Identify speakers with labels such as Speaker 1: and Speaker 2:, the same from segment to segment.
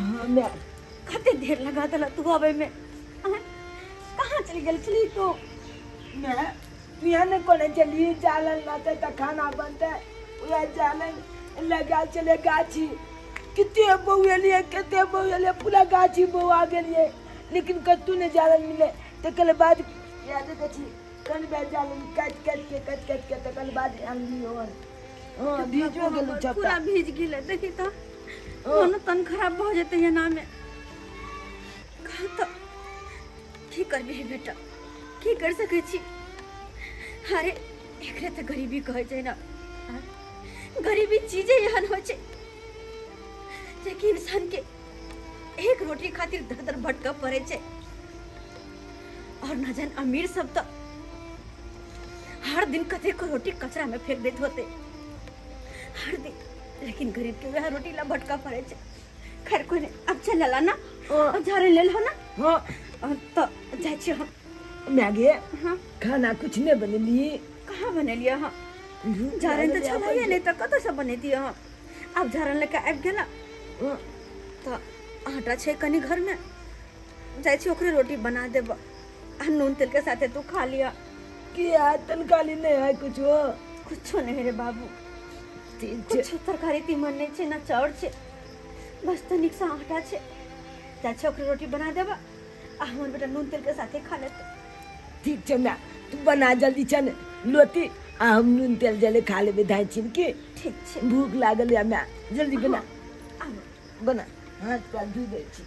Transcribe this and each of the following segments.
Speaker 1: हाँ मैं
Speaker 2: कते देर लगा देला तू आबै में। कहाँ चलि गेल छली तू?
Speaker 1: मैं तू यहाँ ने कोने चली जालन लाते त खाना बनते उहे जालन लगा चले गाछी कितने बौएलिए कते बौएलिए पूरा गाछी बौआ गेलिए लेकिन कतू ने जालन मिले। तकर बाद याद देखी कन बे जालन काट काट के काट काट के तकर बाद आनली और हां भीजो गेलु छपा
Speaker 2: पूरा भीज गेलै। देखी त मन तन खराब भ जेतै एना में। कहाँ त की करबी बेटा, की कर सकै छी? अरे एकरे त गरीबी कहै छै ना। गरीबी चीजे एहन होइ छै जे कि इंसान के एक रोटी खातिर दर दर भटकऽ पड़ै छै। और न जान अमीर सब त हर दिन कतेको रोटी कचरा में फेंक दैत होते हर दिन, लेकिन गरीब के वह रोटी ला भटका पड़े छै। खैर कोई नहीं, अब चल ला ना, अब झाड़े ले लो ना।
Speaker 1: हाँ
Speaker 2: तो जाइ छी हम।
Speaker 1: मैगे
Speaker 2: हाँ
Speaker 1: खाना कुछ नहीं बनेली?
Speaker 2: कहाँ बनेलियै हाँ? झाड़न तऽ छलैये नहि तऽ कतऽसँ बनेतियै हम? आब झाड़न लऽ कऽ आबि गेला तऽ आटा छै कनि घरमे, जाइ छी ओकरे रोटी बना देब आ नून तेल के साथे तू खा लिअ।
Speaker 1: किया तनकाली नहीं है कुछो?
Speaker 2: कुछो नहीं रे बाबू, कुछो तरकारी तीमन नहीं छै ना चाउर छै, बस तनिक सा आटा छै। जाइ छी ओकरे रोटी बना देब आ हमर बेटा नून तेल के साथे खा लेतै।
Speaker 1: ठीक छै माय, तू बना जल्दी छन लोटी आ हम नून तेल जले खा लेबै धाइ छिन के।
Speaker 2: ठीक छै,
Speaker 1: भूख लागल या माय, जल्दी बना बना, हाथ पैर धो दै छी।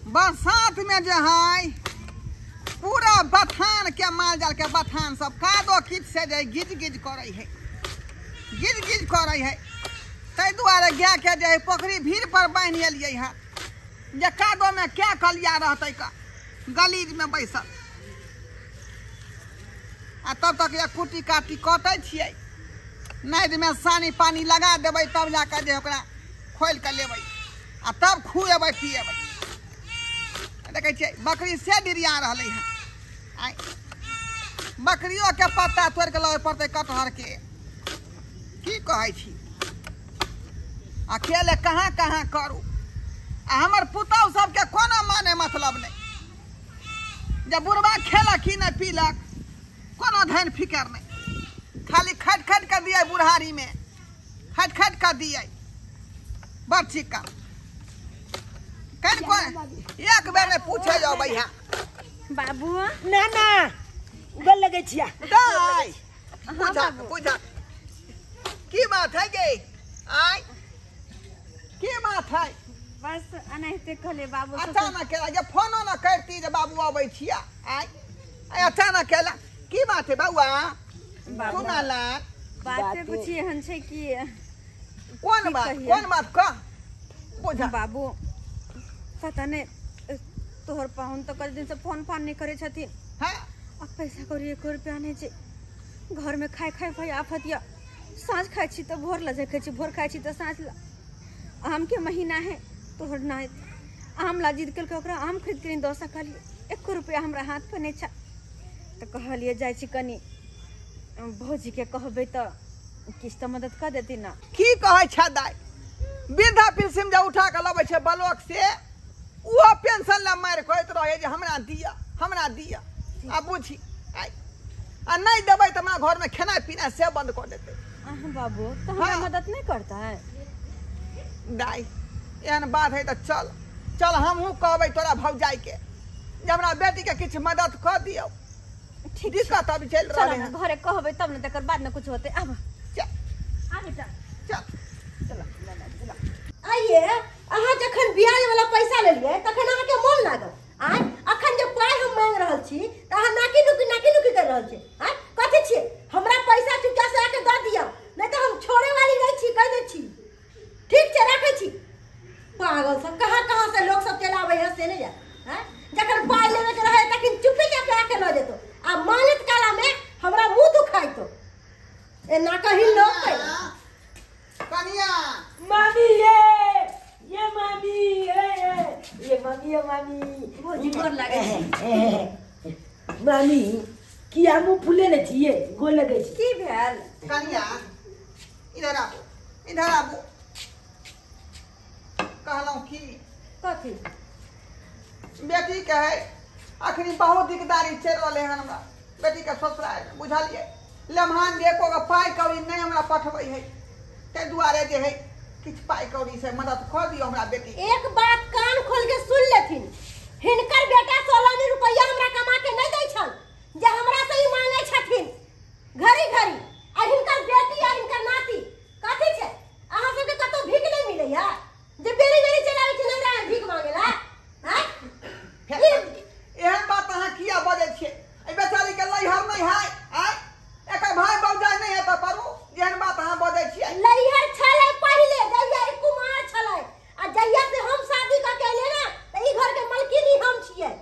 Speaker 3: बरसात में जे है पूरा बथान के माल जाल के बथान सब कादो कीच से जे गिज गिज करै है, गिज गिज करै है। ताहि दुआरे गाय के जे है पोखरी भीड़ पर बान्हि एलियै हँ जे कादो में क्या कलिया रहतै का गलीज में बैसल। आ तब तक ये कुटी काटी कटै छियै, नदिमे सानी पानी लगा देबै तब जाकऽ जे ओकरा खोलि कऽ लेबै आ तब खुएबै पिएबै। देखै छियै बकरी से डिरिया रहलै हँ। आइ बकरियोके पत्ता तोड़ि कऽ लबै पड़तै कटहरके। की कहै छी अकेले कहाँ कहाँ करू। आ हमर पुतहु सबके कोनो माने मतलब नहि, जे बुढ़बा खेलक कि नहि पीलक कोनो धन फिकर नहि, खाली खट खट कऽ दियै बुढ़ारीमे, खट खट कऽ दियै। बड़ ठीक काम एक बेर में पूछे जाओ भैया।
Speaker 2: बाबू
Speaker 1: ना ना गल लगे छिया।
Speaker 3: दाई पूछा पूछा की बात है गे? आय की बात है?
Speaker 2: बस अनाहिते कहले बाबू।
Speaker 3: अचानक केला जे फोनो ना करती जे बाबू आबै छिया। आय आय अचानक केला की बात है बउआ? सुना ला
Speaker 2: बात कुछ एहन छै कि
Speaker 3: कोन बात, कोन बात कह पूछा।
Speaker 2: बाबू पता नहीं तोहर पाहुन तो कल दिन से फोन फान नहीं करे छथिन।
Speaker 3: हाँ
Speaker 2: अब पैसा कौड़ी एको रुपया नहीं छै घर में, खाए खाए भाई आफत या साँझ खाइ छी तो भोर ला खाइ छी, भोर खाइ छी तो साँझ ला। आम के महीना है तोहर ना आम ला जिद कलकै ओकरा आम खरीद के दऽ सकलियै, एको रुपया हमरा हाथ पर नहीं छै। तो कहलियै जाइ छी कनि भौजी के कहबै तऽ किछु तऽ मदद कऽ देती ना।
Speaker 3: की कहै छै दाइ, वृद्धा पेंशन जे उठा कऽ लबै छै ब्लॉक से ओहो पेंशन ला मारि कहैत रहै जे हमरा दिअ हमरा दिअ। आ बुझी आ नहि देबै तऽ हमरा घरमे खेनाइ पिनाइ से बंद कऽ देतै।
Speaker 2: अहाँ बाबू तऽ हमरा मदद नहि करतै?
Speaker 3: दाइ एहन बात है तऽ चल चल हमहूँ कहबै तोरा भौजाइके जे हमरा बेटीके किछु मदद कऽ दियौ।
Speaker 2: ठीक
Speaker 3: दिक्कत अभी चलि रहलै हँ।
Speaker 2: घरे कहबै तब ने तकर बाद ने कुछ होतै। आब
Speaker 3: चल
Speaker 2: आ बेटा
Speaker 3: चल
Speaker 1: चल चल।
Speaker 4: आइए अहाँ जखन ब्याज वाला पैसा लेलियै तखन अहाँके मोन लागल। आय अखन जे पाइ हम मांग रहल छी तऽ अहाँ नाकी नुकी कर रहल छी। आय कथी छियै? हमरा पैसा चुपचाप से आके दऽ दिअ, नहि तऽ हम छोड़े वाली नहि छी, कहि दै छी। ठीक छै राखै छी। पागल सब कहाँ कहाँ से लोग सब चलि आबै है से नहि जाय। आँय जखन पाइ लेबे के रहै तखन चुपे चापे आके लऽ जेतौ आ मांगैत कालामे हमरा मुँह दुखाइतो। एना कही लोक
Speaker 3: कनिया
Speaker 1: मामी ये मामी ये मामी ये मामी
Speaker 2: भौजी गोर लागै छी।
Speaker 1: मामी किया मुँह फूले ने छियै? गोर लगै छी।
Speaker 2: की भेल
Speaker 3: कनिया? इधर आबू इधर आबू। कहलहुँ की
Speaker 4: कथी
Speaker 3: बेटी के है अखनी बहुत दिकदारी चलि रहलै हन हमरा बेटी के ससुराल बुझलियै लम्हान जे एको गो पाइ कौड़ी नहि हमरा पठबै है ताहि दुआरे जे है किछु पाइ कौड़ी से मदद कऽ दियौ हमरा बेटी।
Speaker 4: एक बात कान खोल के सुन लेथिन, हिनकर बेटा 16 रुपया हमरा कमा के नहीं दै छन जे हमरा से ही मांगे छथिन घड़ी घड़ी। आ हिनकर बेटी आ हिनकर नाती कथी छै अहाँ सबके कतौ भीख नहीं मिलैया जे बेरी बेरी चलाबै छै नैरा भीख मांगेला? हैं
Speaker 3: एहन बात अहाँ किया बजै छियै? एहि बेचारी के लैहर नहीं है आय एकर भाई बौजाइ नहीं है तऽ परू एहन बात अहाँ बजै छियै।
Speaker 4: लैहर छलै पहिले जहिया ई कुमार छलै आ जहिया से हम शादी कऽ के एलियै ना तऽ ई घर के मलकिनी हम छियै,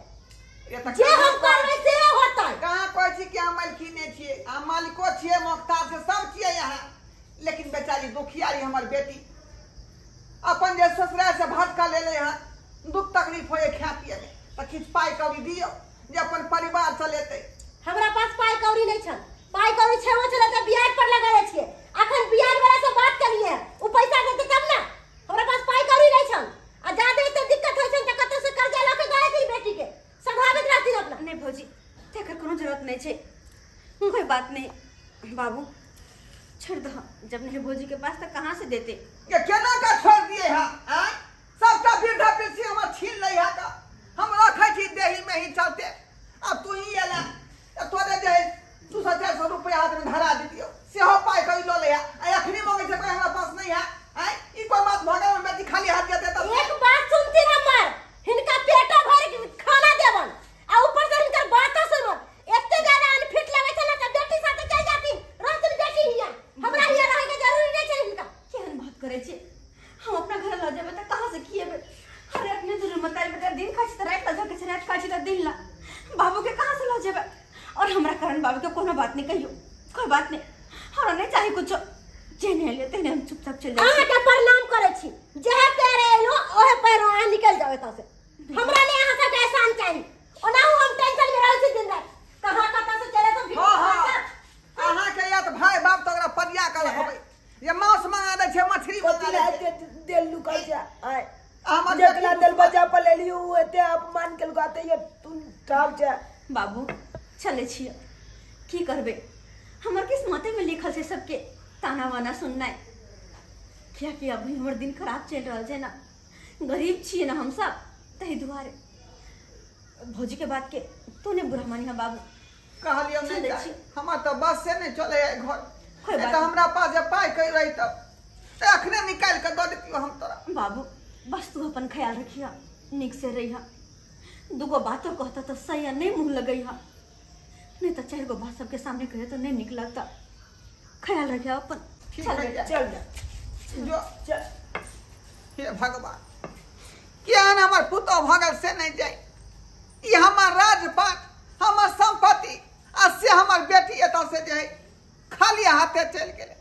Speaker 4: जे हम करबै से होतै।
Speaker 3: कहाँ कहै छी कि अहाँ मलकिने छियै? अहाँ मालिको छियै, मोख्तार से सब छियै अहाँ, लेकिन बेचारी दुखियारी हमर बेटी अपन जे ससुराल से भटका लेले हँ दुख तकलीफ होए खाए पिए में तऽ किछु पाइ कौड़ी दियौ जे अपन परिवार चलेतै।
Speaker 4: हमरा पास पाइ कौड़ी नहीं छल, पाइ कौड़ी छेबो छलै तऽ ब्याज पर लगेने छियै। अखन ब्याज वाला से बात करियै उ पैसा देतै तब ना। हमरा पास पाइ कौड़ी नहीं छल आ जादे एते दिक्कत होइ छल तऽ कतौ से कर्जा लऽ के दऽ बेटी के सम्भालैत रहथिन अपना।
Speaker 2: नहीं भौजी तेकर कोनो जरूरत नहीं छै, कोई बात नहीं बाबू छोड़ दो, जब नहीं भौजी के पास तो कहाँ से देते?
Speaker 3: ये केना का छोड़ दिए है आय? सबटा वृद्धा पेंशन हमर छीन लै है का हम रखै छी देही में ही चलते। अब तू ही एला तोरे जे 200-400 रुपया हाथ में धरा दितियौ सेहो पाइ कौड़ी लऽ लै है आ अखनी मंगै छै कोई हमरा पास नहीं है आय? ई कोई बात भऽ गेल बेटी खाली हाथ जेतै तब।
Speaker 4: एक बात सुनथिन हमर, हिनका पेटो भर के खाना देबन आ ऊपर से हिनकर बातो सुनबन। एते ज्यादा अनफिट लगै छै ना त बेटी साथे चलि जाथिन, रहथिन बेटी हिया, हमरा हिया रहै के जरूरी नहीं छै हिनका।
Speaker 2: केहन बात करै छी? हम अपना घर लऽ जेबै तऽ कहाँ से खिएबै? अरे अपने दुनू मतारी बेटा दिन खाइ छी तऽ राति लऽ जाके छै, राति खाइ छी तऽ दिन ला, बाबू के कहाँ से लऽ जेबै? और हमरा कारण बाबू के कोनो बात नहीं कहियो, कोई बात नहीं, हमरा नहीं चाही कुछो, जेने एलियै तेने हम चुपचाप चलि जाइ छी।
Speaker 4: अहाँके प्रणाम करै छी, जेहे पैरे एलहुँ ओहे पैर अहाँ निकलि जाउ एतऽ से, हमरा नहि अहाँ सबके एहसान चाही। ओनाहु हम टेंशन में रहै छी दिन राति, कहाँ कतऽ से चले तऽ भीख।
Speaker 3: हाँ हाँ अहाँके या तऽ भाय बाप तऽ ओकरा परिया कऽ रहबै जे मांस मंगा दै छै मछली मंगा दै छै।
Speaker 1: देल लुकल छै आय
Speaker 3: हमर
Speaker 1: जेकरा देल बजा पर लेली उ एते अपमान केलको आते ये तू ठाव छै।
Speaker 2: बाबू चलै छियै, की करबै, हमर किस्मते में लिखल छै सबके ताना वाना सुननाइ, कियाकि अभी हमर दिन खराब चलि रहल छै ना, गरीब छियै ना हमसब, ताहि दुआरे भौजी के बात के तू नहीं बुरा मानिहा बाबू।
Speaker 3: कहलियौ नहीं
Speaker 2: चलै
Speaker 3: जाय,
Speaker 2: छी।
Speaker 3: हमर तऽ बस से नहीं चलै है घर,
Speaker 2: कोई बात
Speaker 3: तऽ हमरा पास जे पाइ कहि रही तब तऽ अखने निकालि कऽ दऽ दितियौ हम तोरा।
Speaker 2: बाबू बस तू अपन ख्याल रखिहा, नीक से रहिहा, दूगो बातो कहता तो सही नहीं मुँह लगैहा, नहीं तो 4 गो बात सबके सामने कहे तो नहीं निक लगता, ख्याल रखिहा अपन।
Speaker 3: ठीक
Speaker 2: चल
Speaker 3: है
Speaker 2: बेटा।
Speaker 1: चल जा
Speaker 3: जो
Speaker 1: चल।
Speaker 3: हे भगवान केहन हमर पुतोह भऽ गेल से नहीं जाय, ई हमर राजपाट हमर संपत्ति आ से हमर बेटी एतऽ से जे है खाली हाथे चलि गेलै।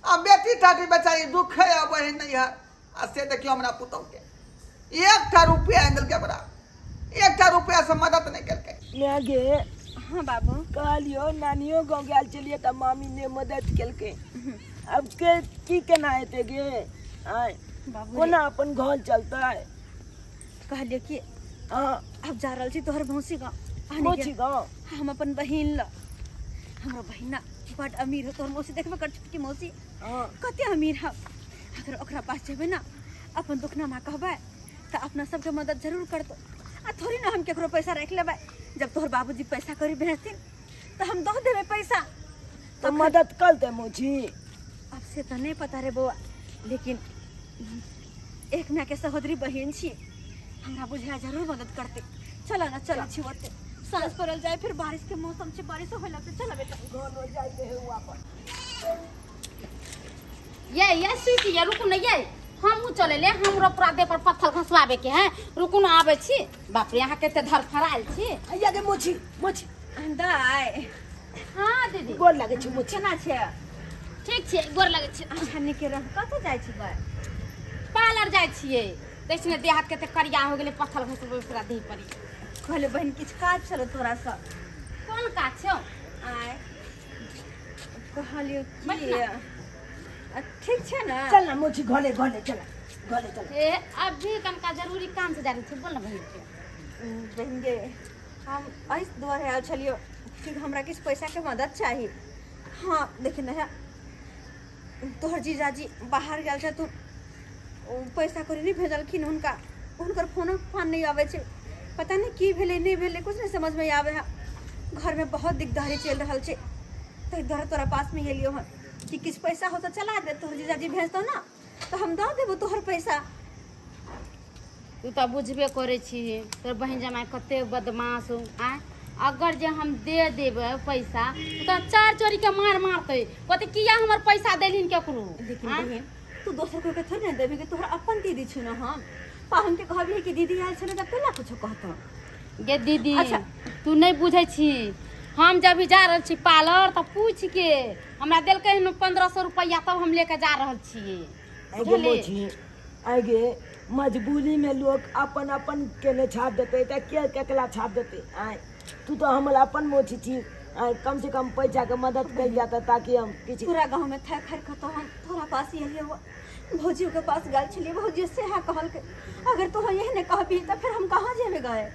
Speaker 3: आ बेटी टाटी बेचारी दुखे अबै है नैहर आ से देखियौ हमरा पुतोह के एकटा रुपया आनि देलकै ओकरा, एकटा रुपया से मदद नहीं केलकै।
Speaker 1: मैं गे
Speaker 2: हाँ बाबू
Speaker 1: कहलियो नानियो गाँव गेल छलियै तऽ मामी ने मदद केलकै, अब के की केना हेतै गे आय
Speaker 2: बाबू
Speaker 1: कोना अपन घर चलतै?
Speaker 2: कहलियै कि
Speaker 1: हाँ
Speaker 2: अब जा रहल छी तोहर मौसी गाँव,
Speaker 1: मौसी गाँव?
Speaker 2: हम अपन बहिन ल, हमरा बहिन ना बड अमीर हो, तोहर मौसी देखबे कर छोटकी मौसी
Speaker 1: हाँ
Speaker 2: कते अमीर है, अगर ओकरा पास जेबै ना अपन दुखनामा कहबै तऽ अपना सबके मदद जरूर करतौ। आ थोड़ी ना हम केकरो पैसा राखि लेबै, जब तोहर बाबूजी पैसा करी भेजथिन तऽ हम दऽ देबै पैसा।
Speaker 1: तऽ मदद करतै मौसी?
Speaker 2: अब से तऽ नहीं पता रे बौआ, लेकिन एक माय के सहोदरी बहिन छी, हमरा बुझाय जरूर मदद करते। चल ना चल छी ओते, साँझ पड़ल जाए फिर बारिश के मौसम छै, बारिश होय लगतै, चल बेटा
Speaker 1: घर हो जाइते है वापस।
Speaker 5: ये सुति ये रुकू न ये, हमहूँ चले ले, हमरो पूरा देह पर पत्थर घसवाबे के है, रुकू न आबै छी। बाप रे अहाँ कते धरफड़ायल छी।
Speaker 1: अइया गे मोची मोची
Speaker 2: दाय।
Speaker 5: हाँ दीदी
Speaker 1: गोर लागै छी मोची।
Speaker 2: केना छै?
Speaker 5: ठीक छै, गोर लागै छै।
Speaker 2: अच्छा नीके रह। कतऽ जाइ छी गाय?
Speaker 5: पार्लर जाइ छियै, देखै छी ने देह हाथ कते करिया हो गेलै, पत्थर घसबै पूरा देह पर।
Speaker 2: कहले बहिन किछु काज छलो तोरा सँ।
Speaker 5: कोन काज छौ?
Speaker 2: आय कहलियो कि ठीक छै ना?
Speaker 1: चल ना मोची घरे घरे चल घरे चल।
Speaker 5: ए अभी कनका जरूरी काम से जा रही छी, बोल ना बहिन के।
Speaker 2: बहिन गे हम एहि दुआरे आयल छलियो कि हमरा किछु पैसा के मदद चाही। हाँ देखी ना तोहर जीजाजी बाहर गेल छथुन, पैसा कौड़ी नहि भेजलखिन हुनका, हुनकर फोनो फान नहीं आबै छै, पता नहीं की भेलै नहीं भेलै, कुछ नहीं समझ में आबै है। घर में बहुत दिकदारी चलि रहल छै, ताहि दुआरे तोरा पास में एलियो हन कि किछु पैसा हो तऽ चला दे, तोहर जीजाजी भेजतौ ना तऽ हम दऽ देबो तोहर पैसा।
Speaker 5: तू तऽ बुझबे करै छी तोर बहिन जमाइ कते बदमाश हो। आँय अगर जे हम दे देबै पैसा तऽ चार चोरी के मार मारतै, कहतै किया हमर पैसा देलहिन केकरो।
Speaker 2: लेकिन बहिन तू दोसर कोई के थोड़े ना देबही, तोहर अपन दीदी छौ ना, हम पाहुन के कहबही कि दीदी आयल छलै तऽ केना कुछो कहतौ।
Speaker 5: गे दीदी
Speaker 2: अच्छा
Speaker 5: तू नहीं बुझै छी, हम जब भी जा रहल छी पार्लर तऽ पूछ के हमरा देलकै हन 1500 रुपैआ, तब हम लेके जा रहल छियै।
Speaker 1: बुझली आगे मजबूरी में लोग अपन अपन के नहीं छाप देते तऽ के केकरा छाप देते। आय तू तो हमरा अपन मोची छी, आय कम से कम पैसा के मदद कर जाता ताकि हम किछु।
Speaker 2: पूरा गाँव में थाक हारि कऽ हम तोरा पास एलियै, भौजियो के पास गेल छलियै, भौजी सेहा कहलकै अगर तोहर एहने कहबही तऽ फेर हम कहाँ जेबै गए।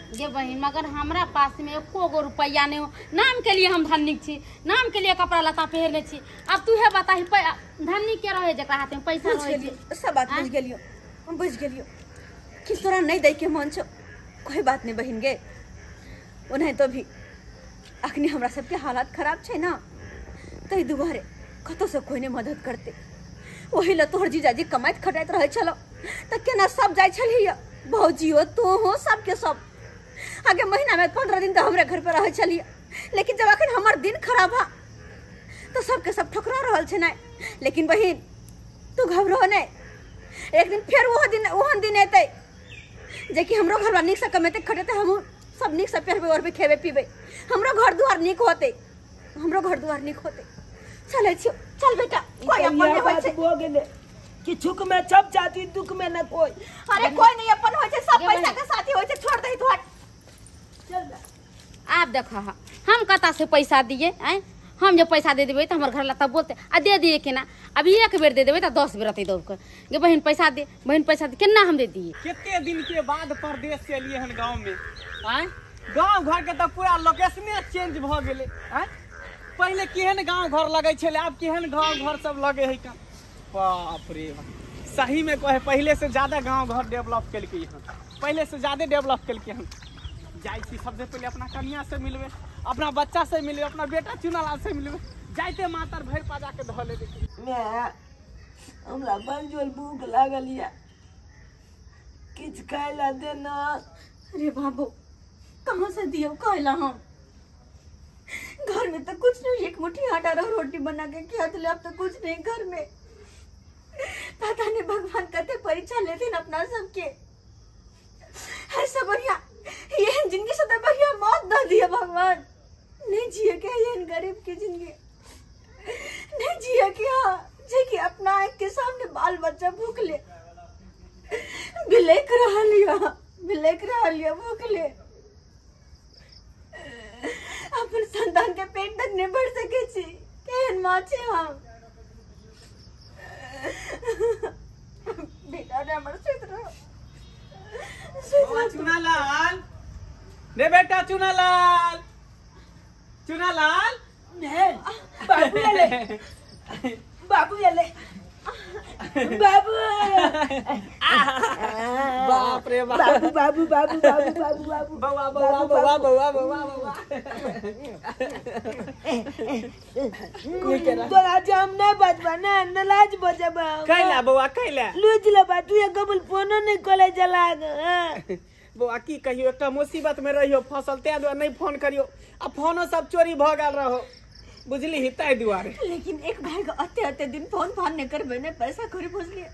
Speaker 5: गे बहिन मगर हमरा पास में एको गो रुपैआ नहीं हो, नाम के लिए हम धनिक छी, नाम के लिए कपड़ा लत्ता पहिरने छी। अब तू हे बताही धनिक के रहे जकरा हाथ में पैसा रहे छै।
Speaker 2: सब बात बुझ गेलियो, हम बुझ गेलियो कि तोरा नहीं दै के मन छौ, कोई बात नहीं बहिन गे, ओनाहितो भी अखनी हमरा सबके हालत खराब छै ना, ताहि दुआरे कतौसँ कोई नहीं मदद करते, ओहि लए तोहर जीजाजी कमाइत खटाइत रहै छलौ तऽ केना सब जाइ छलियै, भौजियो तोहो सबके सब आगे महीना में 15 दिन तऽ हमरे घर पर रहै छलियै, लेकिन जब अखन हमर दिन खराब हा तऽ सबके सब ठोकरा रहल छै नहि। लेकिन बहिन तू घबरो नहि, एक दिन फेर ओहो दिन ओहन दिन एतै जेकि हमरो घरवा नीकसँ कमेतै खटेतै, हमहूँ सब नीकसँ पहिरबै ओढ़बै खेबै पीबै, हमरो घर दुआर नीक होतै, हमरो घर दुआर नीक होतै। चलै छियौ, चल बेटा, कोई अपन नहीं होइ छै।
Speaker 1: भऽ गेलै कि सुख में सब जाति दुख में न कोई।
Speaker 2: अरे कोई नहीं अपन होइ छै, सब पैसा के साथी होइ छै, छोड़ दही तू हट।
Speaker 1: चल
Speaker 5: आब देख हम कतऽ से पैसा दिए। आँय हम जे पैसा दे देबै तऽ हमर घर तब बोलते आ दे दिए केना, अभी एक बेर दे देबै तऽ 10 बेर अतै दौड़ कऽ गे बहिन पैसा दे, बहिन पैसा दे, केना हम दे दिए।
Speaker 6: कते दिन के बाद परदेश से एलियै हन गाँव में। आँय गाँव घर के तऽ पूरा लोकेशने चेंज भऽ गेलै। आँय पहिले केहन गाँव घर लगै छलै, आब केहन गाँव घर सब लगै है का, बाप रे बाप। सही में कहे पहिले से ज्यादा गाँव घर डेवलप केलकै हन, पहिले से ज्यादा डेवलप केलकै हन। जाइ छी सबसे पहिले अपना कनिया से मिलबै, अपना बच्चा से मिलबै, अपना बेटा चुनालाल से मिलबै, जाइते मातर भरि पाजा के धऽ लेबै।
Speaker 1: माय हमरा बंजोल भूख लागल या, किछु खाय ला देना।
Speaker 2: अरे बाबू कहाँ से दियो खाय ला, हम घर में तो कुछ नहीं, एक मुट्ठी आटा रहो रोटी बना के खिया दिले, अब तो कुछ नहीं घर में। पता नहीं भगवान कते परीक्षा लेथिन अपना सबके। ऐसा बढ़िया ये जिंदगी से तो बढ़िया मौत दे दिया भगवान, नहीं जिए के ये गरीब की जिंदगी नहीं जिए के, हाँ जे कि अपना आँख के सामने बाल बच्चा भूख ले बिलक रहा लिया, बिलक रहा लिया भूख ले, अपन संतान के पेट तक नहीं भर सके छी, केहन माँ छी हम। बेटा रे हमर सुति रह,
Speaker 6: चुनालाल रे बेटा, चुनालाल, चुनालाल
Speaker 1: बाबू एले, बाबू एले, बाबू,
Speaker 6: बाप रे बाप,
Speaker 1: बाबू बाबू बाबू बाबू बाबू बाबू
Speaker 6: बउआ बउआ बउआ बउआ बउआ बउआ।
Speaker 1: तोरा जाम नहीं बजबा ना, नलाज बजबा।
Speaker 6: कैला बउआ कैला
Speaker 1: लूज लेबा तू, एक कबूल फोनो नहीं कॉलेज चला।
Speaker 6: बउआ की कहियो, एकटा मुसीबत में रहियो फसल, ताहि दुआरे नहीं फोन करियो, आ फोनो सब चोरी भऽ गेल रहो बुझली, ताहि दुआरे।
Speaker 2: लेकिन एक भाई के अते अते दिन फोन फान नहीं करबे ने, पैसा कौड़ी बुझलिए,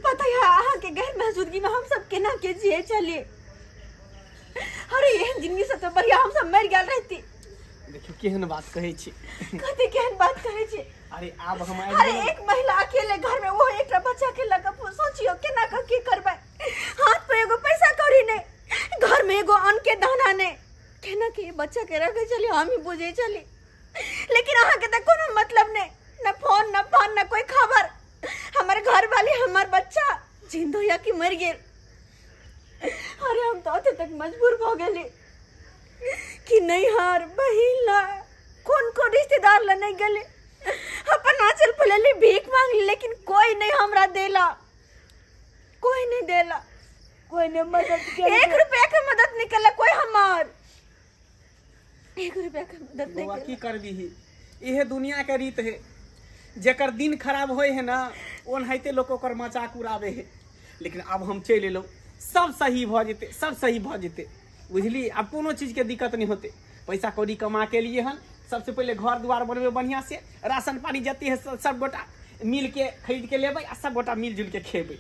Speaker 2: पता है अहाँ के गैर मौजूदगी में हम सब केना के जिए चलिए। अरे एहन जिंदगी से तो बढ़िया हम सब मर गेल रहती।
Speaker 6: देखियो केहन बात कहै छी,
Speaker 2: कते केहन बात कहै छी।
Speaker 6: अरे आब हम
Speaker 2: अरे एक महिला अकेले घर में वो एकटा बच्चा के लग सोचियो केना के की करबै, हाथ पे एगो पैसा कौड़ी नहीं, घर में एगो अन्न के दाना नहीं, केना के बच्चा के रखे चली हम ही बुझे चली। लेकिन अहाँ के तो कोनो मतलब नहीं, न फोन न फान न कोई खबर। हम हमर घर वाली हमर बच्चा जिंदो या कि मर गेल। अरे हम तो अते तक मजबूर भ गेली कि नैहर बहिन ला कौन कौन रिश्तेदार ला नहीं गेले, अपन आंचल पर लेली भीख मांगली, लेकिन कोई नहीं हमरा देला, कोई नहीं देला,
Speaker 1: कोई ने मदद के
Speaker 2: 1 रुपया के मदद नहीं कला कोई हमार, 1 रुपया के मदद नहीं
Speaker 6: बौआ
Speaker 2: कला।
Speaker 6: की करबी, इहे दुनिया के रीत है, जेकर दिन खराब होय है ना ओनाहिते लोग ओकर मजाक उड़ावे है। लेकिन अब हम चलि एलहुँ, सब सही भऽ जेतै, सब सही भऽ जेतै, बुझली। आब कोनो चीज के दिक्कत नहीं होते, पैसा कौड़ी कमा के लिए हन सबसे पहले घर द्वार बनबे बढ़िया से, राशन पानी जते है सब गोटा मिल के खरीद के लेबै आ सब गोटा मिल जुल के खेबै।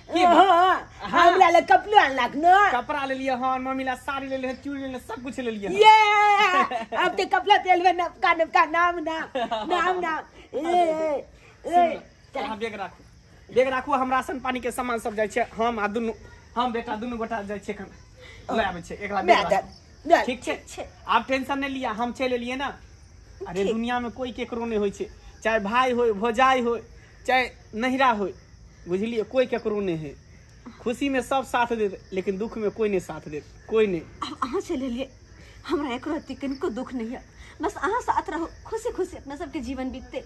Speaker 1: हाँ, हमरा ले कपड़ा अनलक न,
Speaker 6: कपड़ा ले लिए हन, मम्मी ला साड़ी ले लिए, चूड़ी ले लिए, सब कुछ ले लिए।
Speaker 1: ये अब ते कपड़ा तेल में नपका नपका नाम नाम नाम नाम। ए ए
Speaker 6: अहाँ बैग राखू, बैग राखू, हम राशन पानी के सामान सब जाइ छै, हम आ दुनू, हम बेटा दुनू गोटा जाइ छै एखन लए आबै छै, एकरा बैग राखू। ठीक छै, आब टेंशन नहीं लिया, हम चलि एलियै ना। अरे दुनिया में कोई केकरो नहीं होइ छै, चाहे भाई होय, भौजाई होय, चाहे नहिरा होय, बुझलियै, कोई केकरो नहीं है। खुशी में सब साथ देत, लेकिन दुख में कोई नहीं साथ देत, कोई नहीं।
Speaker 2: अब अहाँ चलि एलियै, हमरा एको रत्ती कनिको दुख नहीं है, बस अहाँ साथ रहो, खुशी खुशी अपना सबके जीवन बीतते,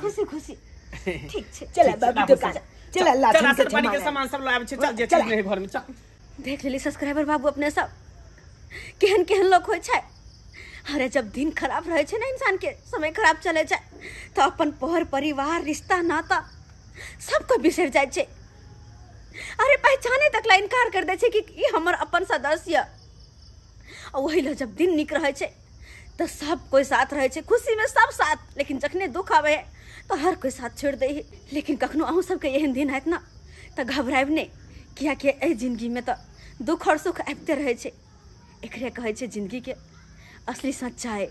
Speaker 2: खुशी खुशी। ठीक छै,
Speaker 1: चल बाबू दुकान चल,
Speaker 6: राशन पानी के सामान सब लाबै छै, चल जे चीज नहीं घर में चल।
Speaker 2: देख लेली सब्सक्राइबर बाबू अपने सब केहन केहन लोग होइ छै। अरे जब दिन खराब रहे छै ना इंसान के, समय खराब चले छै, तो अपन पर परिवार रिश्ता नाता सबको बिसरि जाइ छै। अरे पहचाने तक ला इनकार कर दै छै कि ई हमर अपन सदस्य। आ वही ला जब दिन नीक रहै छै तो सब कोई साथ रहै छै, खुशी में सब साथ, लेकिन जखने दुख आबै है तो हर कोई साथ छोड़ि दै है। लेकिन कखनो अहूँ सबके एहन दिन हैत ना तऽ घबरायब नहि, कियाकि एहि जिंदगी में तऽ दुख और सुख आबिते रहै छै। एकरे कहै छै जिंदगी के असली सच्चाई।